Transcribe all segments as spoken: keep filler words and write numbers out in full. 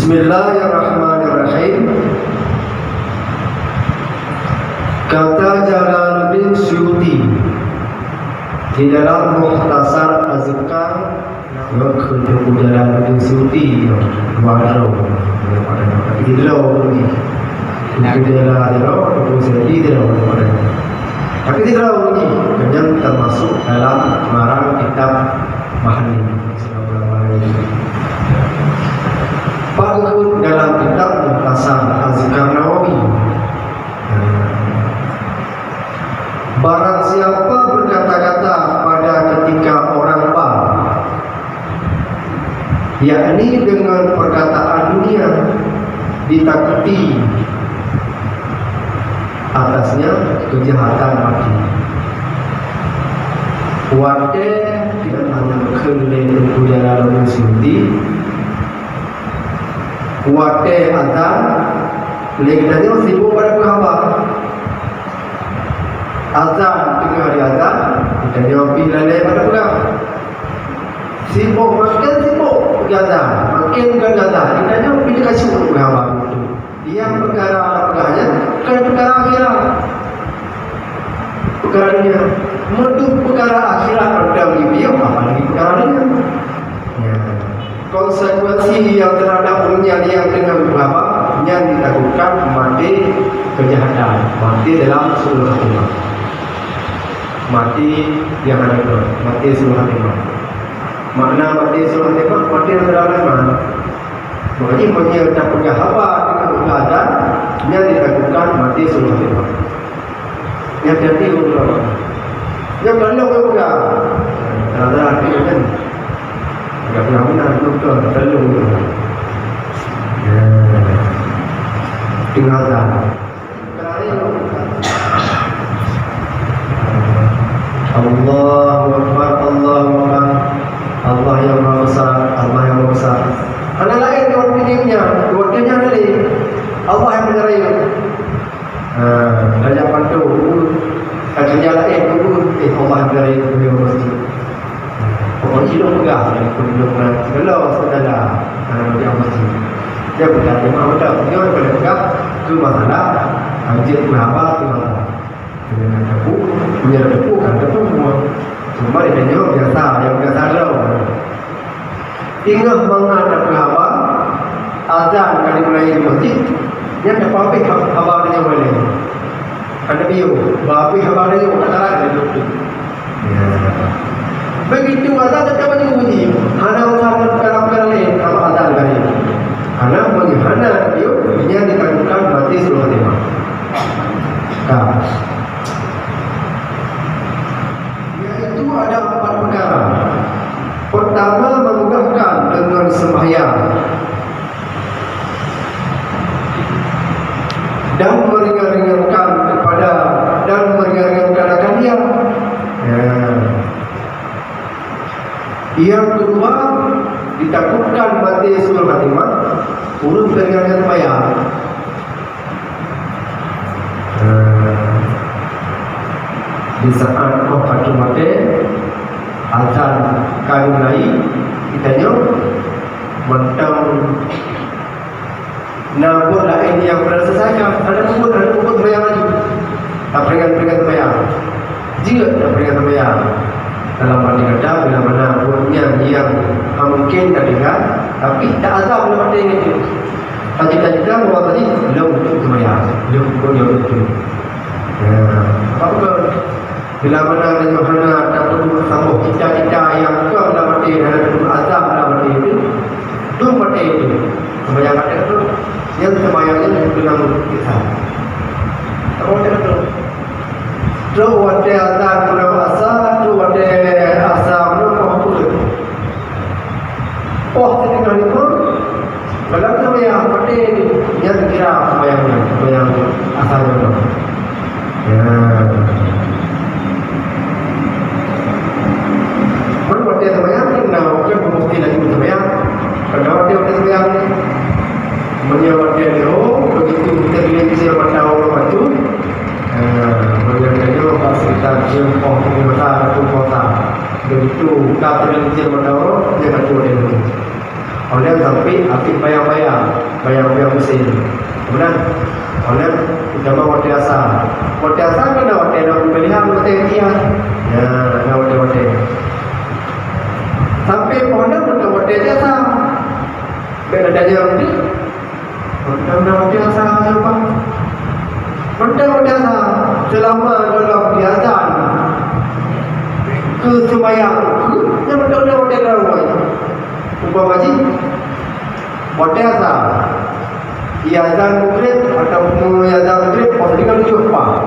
Bismillahirrahmanirrahim. Kata Jalaluddin Suyuti di dalam Mukhtasar Azkar, nyoe keu Teungku Jalaluddin Suyuti nyoe, dua droe, daripada nyoe, tapi droe lagi. Teungku Jalaluddin droe, Teungku Suyuti droe, daripada nyoe. Tapi droe lagi, nyan termasuk dalam ngarang kitab Mahalli. Pak Geuhut dalam kitab Mukhtasar Azkar Nawawi. Barang siapa berkata-kata pada ketika orang ba, yakni dengan perkataan dunia, ditakuti atasnya kejahatan mati. Watèe tidak hanya kheun lé Teungku Jalaluddin Suyuti, watèe azan, lé geutanyoe sibok bak peugah haba. Azan, teungoh di azan, geutanyoe pih lalè bak peugah. Sibok, makin sibok peugah azan, makin peugah azan, geutanyoe pih teukasyuk peugah haba. Nyang peukara peugah nyan kon peukara akhirat. Peukara dunia. Meunyoe peukara akhirat mantong geuyue, apalagi peukara dunia. Ya. Konsekuensi nyang terhadap ureueng nyan nyang teungoh meuhaba, nyan ditakutkan maté keujahatan, maté dalam su'ul khatimah. Maté nyang hana keudroe, maté su'ul khatimah. Makna maté su'ul khatimah, maté dalam iman. Makajih meunyoe tapeugah haba teungoh meuhaba, nyan ditakutkan maté su'ul khatimah. Nyan hati-hati ureueng meuhaba. Nyan ka lheueh peugah. Salah-salah hati nyan. Agak pernah beuna beutôi, ka lheueh peugah. Ya. Tinggal dah. Allahu Akbar, Allahu Akbar. Allah yang Maha Besar, Allah yang Maha Besar. Hana laén di waktu nyan, di waktu nyan tadi. Allah yang menyerah. Ha, raja pantu, ka kerja laén, eh, Allah yang menyerah, di masjid. Pokok jih lôn peugah, lôn na segala, segala, ha, di masjid. Dia peugah, dia mahu dah, dia boleh peugah, tu masalah, ha, dia peugah apa, tu masalah. Meunyoe ka teupeu, meunyoe ka teupeu, ka teupeu semua. Cuma di tanyoe biasa, nyang biasa droe. Ingat mangat tapeugah haba, azan ka dimulai di masjid, nyan tapeuhabéh haba tanyoe ilèe. Ka tapiôh, bah habéh haba tanyoe, ka tarat lé. Ya. Begitu azan tetap bunyi, hana urusan ngon peukara-peukara laén, kalau azan tadi. Karena bagi hana radio, nyan dikatakan mati suruh khatimah. Ka. Yaitu ada empat perkara. Pertama, memegahkan dengan sembahyang dan meringan-ringankan kepada, dan meringan-ringankan akan dia. Ya. Yang kedua, ditakutkan mati su'ul khatimah, ureueng teuingat-ingat sembahyang. Eh, di saat roh ka maté, azan ka dimulai, geutanyoe mantong na buet laén nyang peureulèe seusaja. Hana peubuet, hana peubuet sembahyang laju. Tapeuingat-peuingat sembahyang. Jeuet tapeuingat sembahyang. Dalam arti kata, bila mana buet nyan nyang hana mungken tatinggai, tapi taazam lam até nyan. Tacita-cita bahwa tadi, lôn untuk sembahyang, lôn untuk nyoe untuk. Ya, apa betul? Bila mana tanyoe hana tapeuduek saboh cita-cita nyang ka lam até, hana tapeuduek azam lam até itu, dum até itu, sembahyang até itu, nyang sembahyang nyan keunong kisah. Apa betul? Trok watèe azan meunan asa, trok watèe asa meunan poh peuet. Poh siteungoh limong, dalam sembahyang, watèe nyan kira sembahyang nyan, sembahyang asa nyan. Ya. Meunyoe watèe sembahyang, kan na, kan meusti laju sembahyang. Kan na watèe, watèe sembahyang. Meunyoe watèe nyoe, begitu kita bilang kecil mata orang baca, Eh, meunyoe tanyoe bak sekitar jeuem poh tiga mata atawa poh sa. Begitu ka teudeungoe jeuem mata uroe, nyan ka tuwoe ilmu. Oleh sampai api payang-payang, payang-payang mesin. Kemudian, oleh utama watèe asa. Watèe asa kan watèe na pemilihan, watèe ikhtiar. Ya, na watèe-watèe. Sampai pohon dah watèe-watèe jasa. Bèk ada jam tu. Watèe na watèe asa, ya, Pak. Watèe-watèe asa. Selama dalam diazan. Ke sembahyang. Yang betul-betul watèe dalam. Umpama jih, watèe asa, iazan maghrib ataupun iazan maghrib, poh teuka tujoh pah.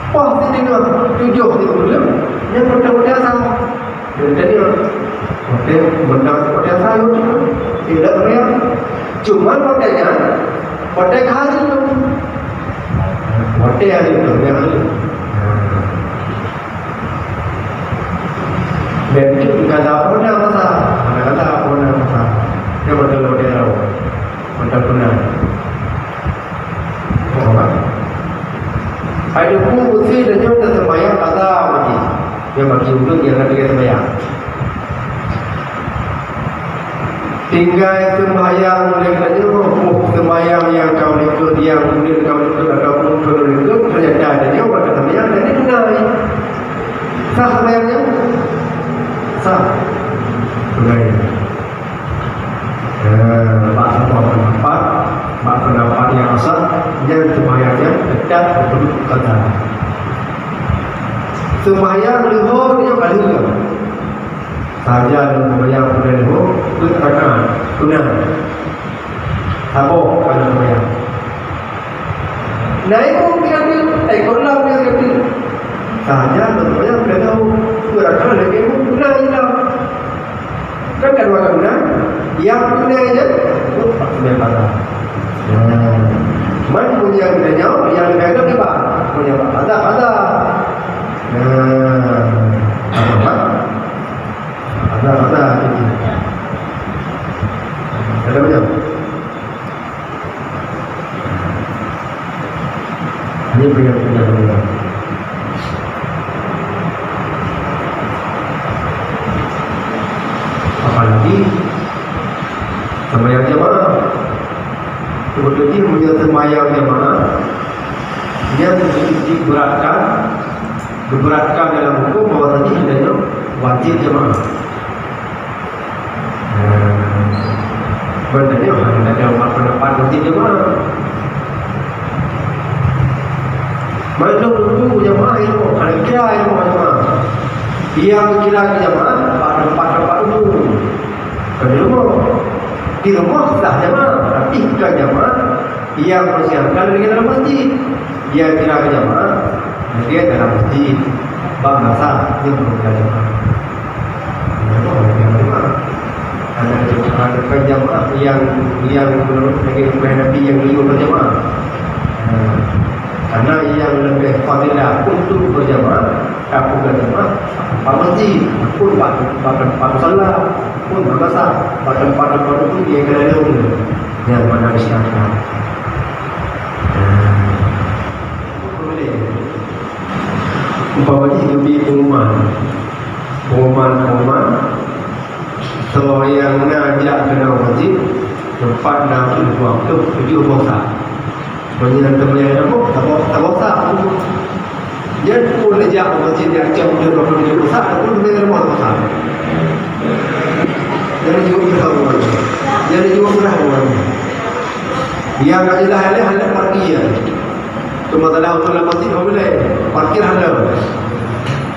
Poh teuka tujoh sikureueng, nyan watèe-watèe asa. Jadi, watèe, watèe asa, tidak meriah. Cuma watèe nyan, watèe hari tu. Watèe hari tu, ya. Berarti kata apa nama sah? Mana kata apa nama sah? Dia betul-betul tahu. Betul benar. Faham tak? Ada pun usia dan jam tersembahyang kata bagi. Dia bagi untuk yang nak dia sembahyang. Tinggai sembahyang lé geutanyoe, boh sembahyang nyang ka likot, nyang buleuen ka likot ataupun keu likot, ternyata geutanyoe bak sembahyang dan tunai. Sah sembahyang nyan? Sah. Tunai. Eh, bak saboh pendapat, bak pendapat nyang sah, nyan sembahyang nyan tetap beutôi qada. Sembahyang leuhô nyoe ka lheueh. Saja lôn seumayang peureulèe leuhô, peuet rakaat, tunai. Saboh ka lôn seumayang. Na imum pih ka deuh, eh, ikot lam pih ka deuh. Saja lôn seumayang peureulèe leuhô, peuet rakaat lagèe imum, tunai lam. Kan ka dua ka tunai, nyang tunai nyan, oh, tak seumayang qada. Nah, man meunyo geutanyoe, nyang leubeh agam kiban, meunyo bak qada, qada. Nah, apa, Mak? Ada, ada. Ada macam. Ini banyak, banyak, banyak. Apalagi sembahyang jamaah. Sebetulnya, meunyo sembahyang jamaah, dia diberatkan Geuberatkan dalam huköm bahwasanya geutanyoe wajéb jamaah. Nah, geutanyoe hana geutanyoe bak pendapat wajéb jamaah. Mandum teungku jamaah ilmu, hana kira ilmu jamaah. Nyang kira jamaah bak teumpat-teumpat umum. Kon di rumoh. Di rumoh sah jamaah, tapi kon jamaah nyang peusiapkan lagèe dalam masjid. Dia kira jamaah, dia dalam masjid. Bak masa dia belum kira jamaah. Kenapa orang kira jamaah? Karena jamaah bukan jamaah yang, yang menurut lagi Nabi yang menyuruh berjamaah. Nah, karena yang lebih fadilah untuk berjamaah, Ka peugah jamaah, bak masjid, pun bak, bak, bak musala, pun bak masa, bak teumpat-teumpat itu dia kena lewat. Yang mana disyariatkan. Nah. Umpama jih geubri pengumuman. Pengumuman, pengumuman. Soe nyang na jak keunoe masjid, teumpat na tujoh boh, tujoh boh saf. Meunyoe teumanyong saboh, saboh, saboh saf. Nyan pun neujak u masjid nyang cok udah dua puluh tujoh boh saf, pun teumanyong saboh saf. Nyan jeuet murah awai. Nyan jeuet murah awai. Nyang ka jeulaih lé hana parkir. Cuma salah usul lam masjid, hana boleh. Parkir hana.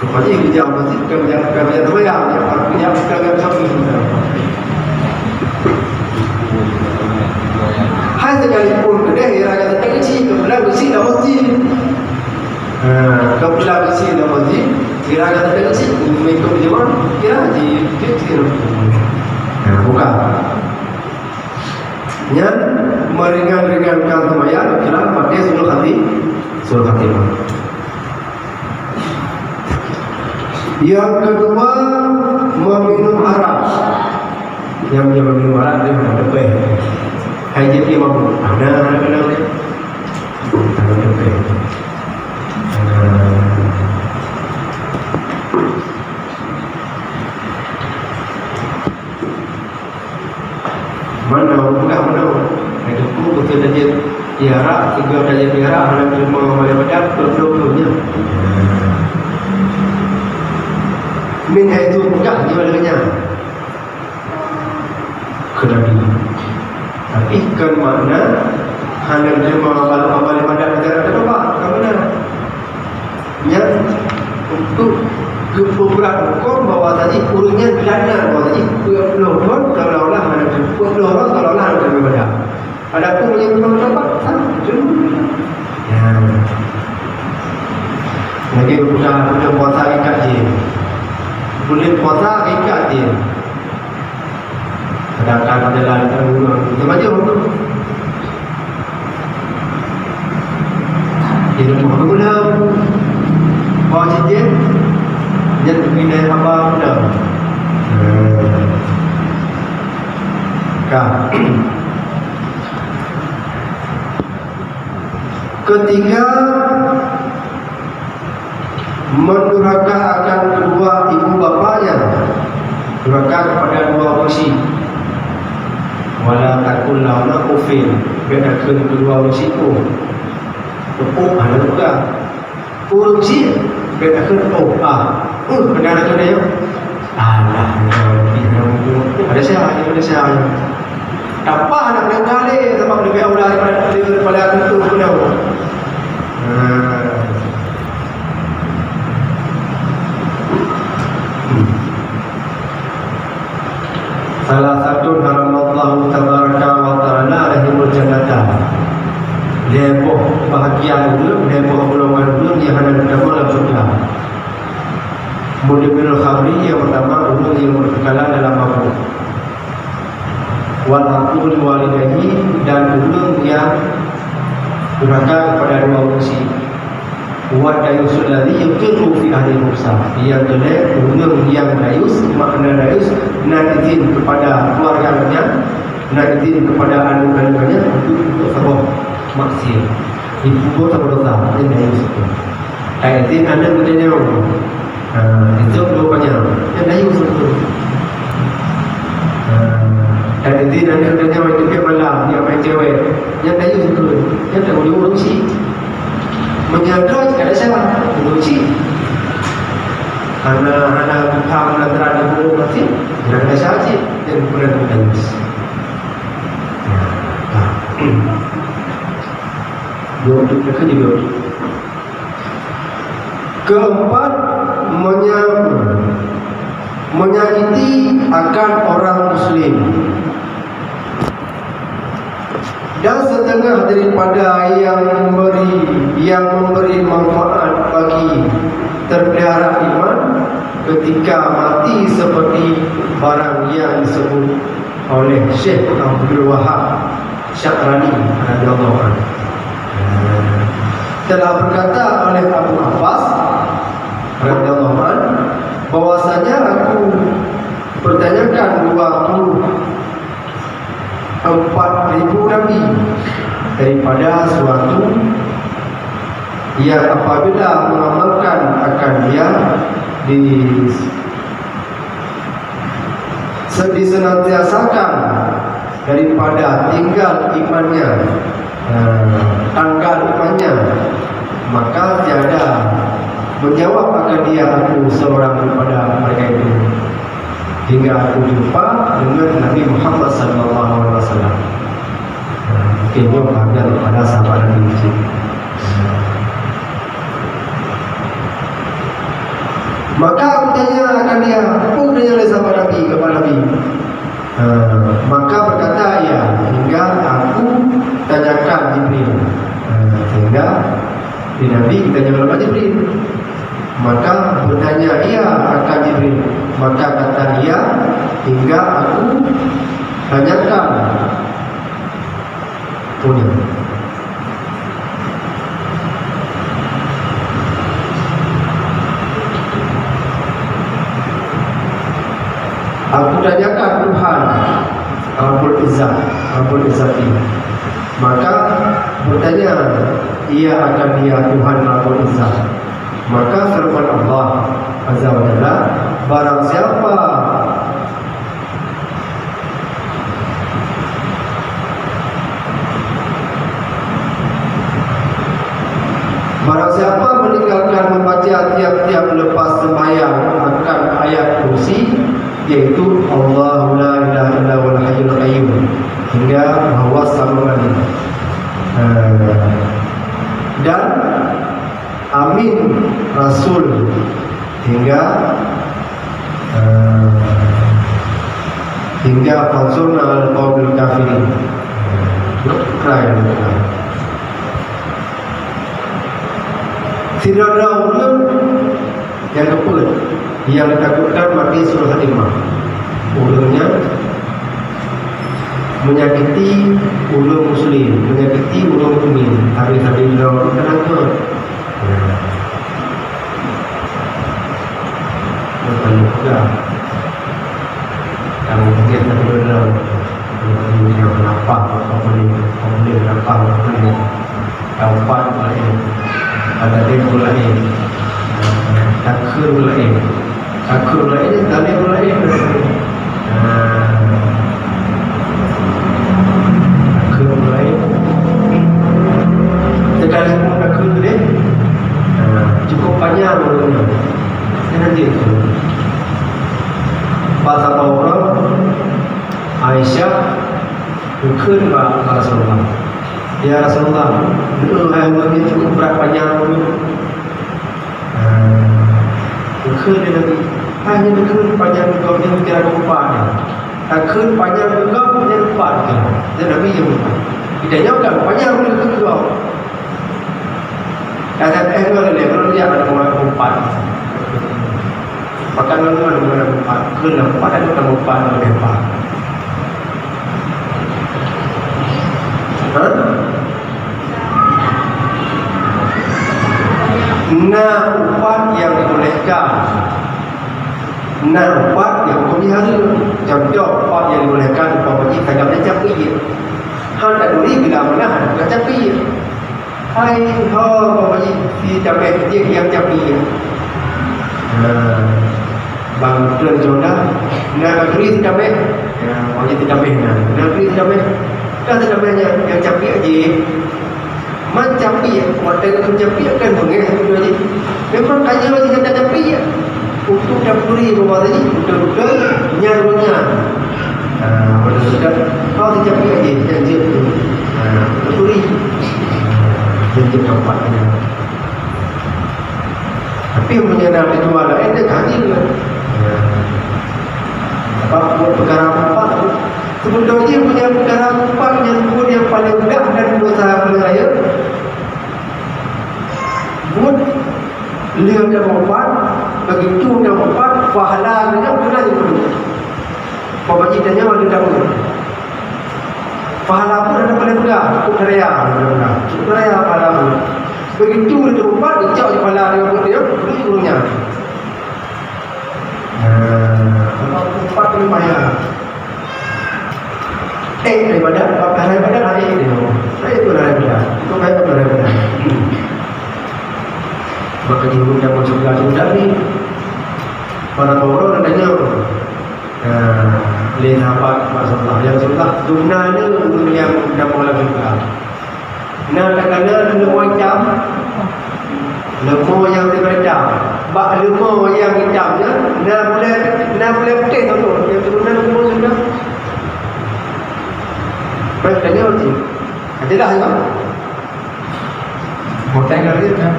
Rupanya yang dijak masjid, bukan bijak, bukan bijak sembahyang, bijak parkir, bijak bukan bijak sapi. Hai sekalipun keudeh, ira kata tak kecil, kebelah besi lam masjid. Ha, kebelah besi lam masjid, ira kata tak kecil, mengikut jemaah, kira haji, kira. Ha, bukan. Nyan meringan-ringankan sembahyang, kira pakai sulul khati-, sulul khatimah. Yang kedua, meminum arak. Yang dia meminum arak, dia hana teupeue. Hai jadi mabuk. Hana, hana kenal. Hana teupeue. Hana. Mana ureuëng peugah meunoe? Hai Teungku, beutôi tajak ziarah, sigoe tajak ziarah, hana teurimong amal ibadat, peue-peue nyan. Min haitsu peugah jih lagée nyan. Keu Nabi. Tapi kon makna hana teurimong amal, amal ibadat gara-gara taubat, kon meunan. Nyan untuk geupeubrat hukôm bahwa tadi ureuëng nyan dilaknat, bahwa tadi peuet ploh thon seolah-olah hana, peuet ploh thon seolah-olah hana teurimong ibadat. Adapun meunyoe memang taubat, sah, teurimong. Ya. Lagi bulan, bulan puasa ikat jih. Bulan puasa ikat jih. Sedangkan jalan, macam-macam tu. Di rumah tu pula. Bawa cincin, dia pergi naik haba pula. Kah. Ketiga, mendurhaka akan kedua ibu bapanya, durhaka kepada dua ureuëng syiek. Wala taqul lahuma uffin, bèk takheun keudua ureuëng syiek oh. Teupeue hana peugah. Ureuëng syiek, bèk takheun oh, ah. Uh, beuna takheun nyan. Alah, ada siapa, ada siapa. Tapah aneuk muda lé, sabab leubeh aula daripada, daripada aku tu, aku tahu. Nah. Salah satu haramallahu tabaraka wa ta'ala alaihimul jannata. Lhèe boh bahagian ureuëng, lhèe boh golongan ureuëng nyang hana geutamong lam syeuruga. Mudminul khamri, nyang pertama, ureuëng nyang berkekala dalam mabuk. Wal aqu li walidayhi, dan ureuëng nyang durhaka kepada dua ureuëng syiek. Wa dayusul ladzi yuqirru fi ahli nafsa. Nyang keulhèe, ureuëng nyang dayus, makna dayus, na izin kepada keluarganya, na izin kepada aneuk-aneuknya untuk, untuk saboh maksiat. Untuk saboh dosa, nyan dayus itu. Ka izin aneuk geutanyoe. Ha, itu dua banyak. Nyan dayus itu. Ha, ka izin aneuk geutanyoe itu ke malam, dia main cewek. Nyan dayus itu. Nyan tak boleh ureuëng syiek. Meunyoe droe, kada salah, ureuëng syiek. Hana, hana paham lantaran ibu masih, kada salah cit, dan bukan dayus. Ya, ha. Dua, dua, dua, dua. Keempat, menya-, menyakiti akan orang muslim. Dan setengah daripada yang memberi, yang memberi manfaat bagi terpelihara iman ketika mati seperti barang yang disebut oleh Syekh Abdul Wahab Sya'rani radhiyallahu anhu. Telah berkata oleh Abu Abbas radhiyallahu anhu bahwasanya aku pertanyakan dua puluh empat ribu nabi daripada suatu yang apabila mengamalkan akan dia di Se-, disenantiasakan daripada tinggal imannya, eh, tanggal imannya, maka tiada menjawab akan dia aku seorang daripada mereka itu, hingga aku jumpa dengan Nabi Muhammad sallallahu alaihi wasallam. Mungkin nyoe bahagian daripada sahabat Nabi cit. Maka aku tanya akan dia, apa tanya oleh sahabat Nabi kepada Nabi? Ha, maka berkata ia, hingga aku tanyakan Jibril. Ha, sehingga di Nabi ditanya oleh Jibril. Maka bertanya ia akan Jibril. Maka kata ia, hingga aku tanyakan punya. Aku tanyakan Tuhan Rabbul Izzah, Rabbul Izzati. Maka bertanya ia akan dia Tuhan Rabbul Izzah. Maka firman Allah Azza wa Jalla, barang siapa Wassalam. Eh, dan amin rasul hingga, eh, hingga fansurna al qaumil kafirin. Dok krai, dok krai. Sidroe-droe ureueng nyang keupeuet, nyang ditakutkan mati su'ul khatimah. Ureueng nyan menyakiti ureueng muslim, menyakiti ureueng mukmin, tapi tadi droe ka takot. Nah. Bukan peugah. Kamu mungkin tak benar. Kamu lapar, kamu boleh, kamu boleh lapar, kamu boleh. Taupat laén, tadalém laén, takheun laén, takheun laén, dalém laén. Ah, takheun laén. Sekalipun takheun tu deh, ah, cukup panjang ureueng nyan. Nyan nanti tu. Pas saboh uroe, Aisyah geukheun bak Rasulullah, "Ya Rasulullah, neu hai ureueng nyan cukup brat panyang ureueng." Ah, geukheun lé Nabi, "Hai nyan geukheun panyang keu gob nyan kira upat nyan. Takheun panyang keu gob nyan upat kira." Nyan Nabi nyang upat. Geutanyoe kan panyang ureueng keu gob. Kata eh, ngon lé, ngon lé, ada orang upat. Maka ngon, ngon, ngon upat. Keu ngon upat, ada orang upat, ngon upat. Hah? Na upat nyang dibolehkan. Na upat nyang huköm jihara. Contoh upat nyang dibolehkan, umpama jih tagap dan capie. Han taturi bila mana han ka capie. Hai ho, umpama jih si tameh jih nyang capie. Nah, bang tuan jodoh, na taturi si tameh. Ya, umpama jih si tameh na. Na taturi si tameh. Dah si tameh nyang, nyang capie jih. Man capie, watèe geukheun capie kan beungéh beutôi jih. Memang ka nyoe jih gata capie. Untuk taturi bahwa tadi beutôi-beutôi nyan ureueng nyan. Ah, beutôi-beutôi. Kau si capie jih, nyan jeuet tu. Ah, taturi. Nyan jeuet nampak nyan. Tapi meunyoe na keudua laén, dia ka adil. Sebab buet peukara keumpat, seubeutôi jih meunyoe peukara keumpat nyang buet nyang paleng mudah dan dosa paleng rayeuk, buet lheueh ka meuupat, begitu ka meuupat, pahala geuh peureulèe jih. Pokok jih tanyoe ada daun. Pahala pun ada paleng mudah, cukup raya, cukup raya pahala pun. Begitu dia teuupat, dicok di pahala dia, dia beri ureueng nyan. Nah, kalau upat ni payah. Eh, daripada, pahala ibadat lain dia. Lain tu lah ibadat. Itu kaya tu lah ibadat. Maka dia undang masuk ke surga ni. Para orang nak tanya, Nah, lé sahabat Rasulullah, "Ya Rasulullah, dum na le ureueng nyang tamong lam syeuruga?" Na takalon leumo itam, leumo nyang sibeureutang. Bak leumo nyang itam nyan, na bulèe, na bulèe putéh tu, nyang turonan leumo syeuruga. Baik, tanya cit. Jelas kan? Hotel kali kan?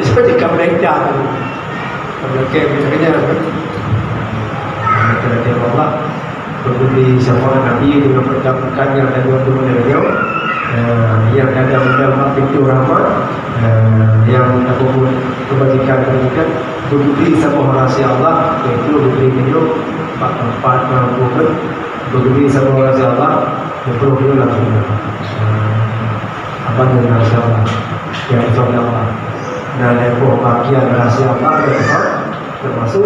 Jadi kamu dah hitam. Kamu dah kayak macam mana? Kata Allah, berbudi sama Nabi dengan perjamukan yang ada dua puluh lima nyawa. Eh, yang ada mendapat pintu rahmat, eh, yang ataupun kebajikan, kebajikan, berbudi sama rahsia Allah, yaitu diberi minum empat, empat, empat, berbudi sama rahsia Allah, betul-betul langsung. Eh, Apa ni rahsia Allah? Yang insya Allah. Dan lepoh bagian rahsia Allah yang besar, termasuk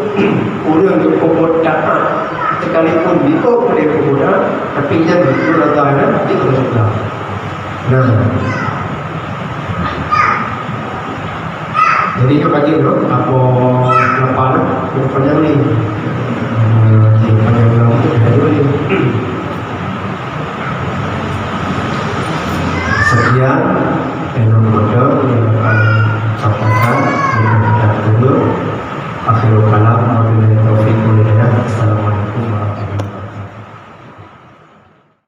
ureueng nyang peubuet taat, sekalipun diok pada peubuet taat, tapi nyan betul Allah dan di Allah. Nah. Jadi, nyoe kaji dulu, apa lapan, apa yang ni? Hmm, apa yang ni? Sekian, eh, nomor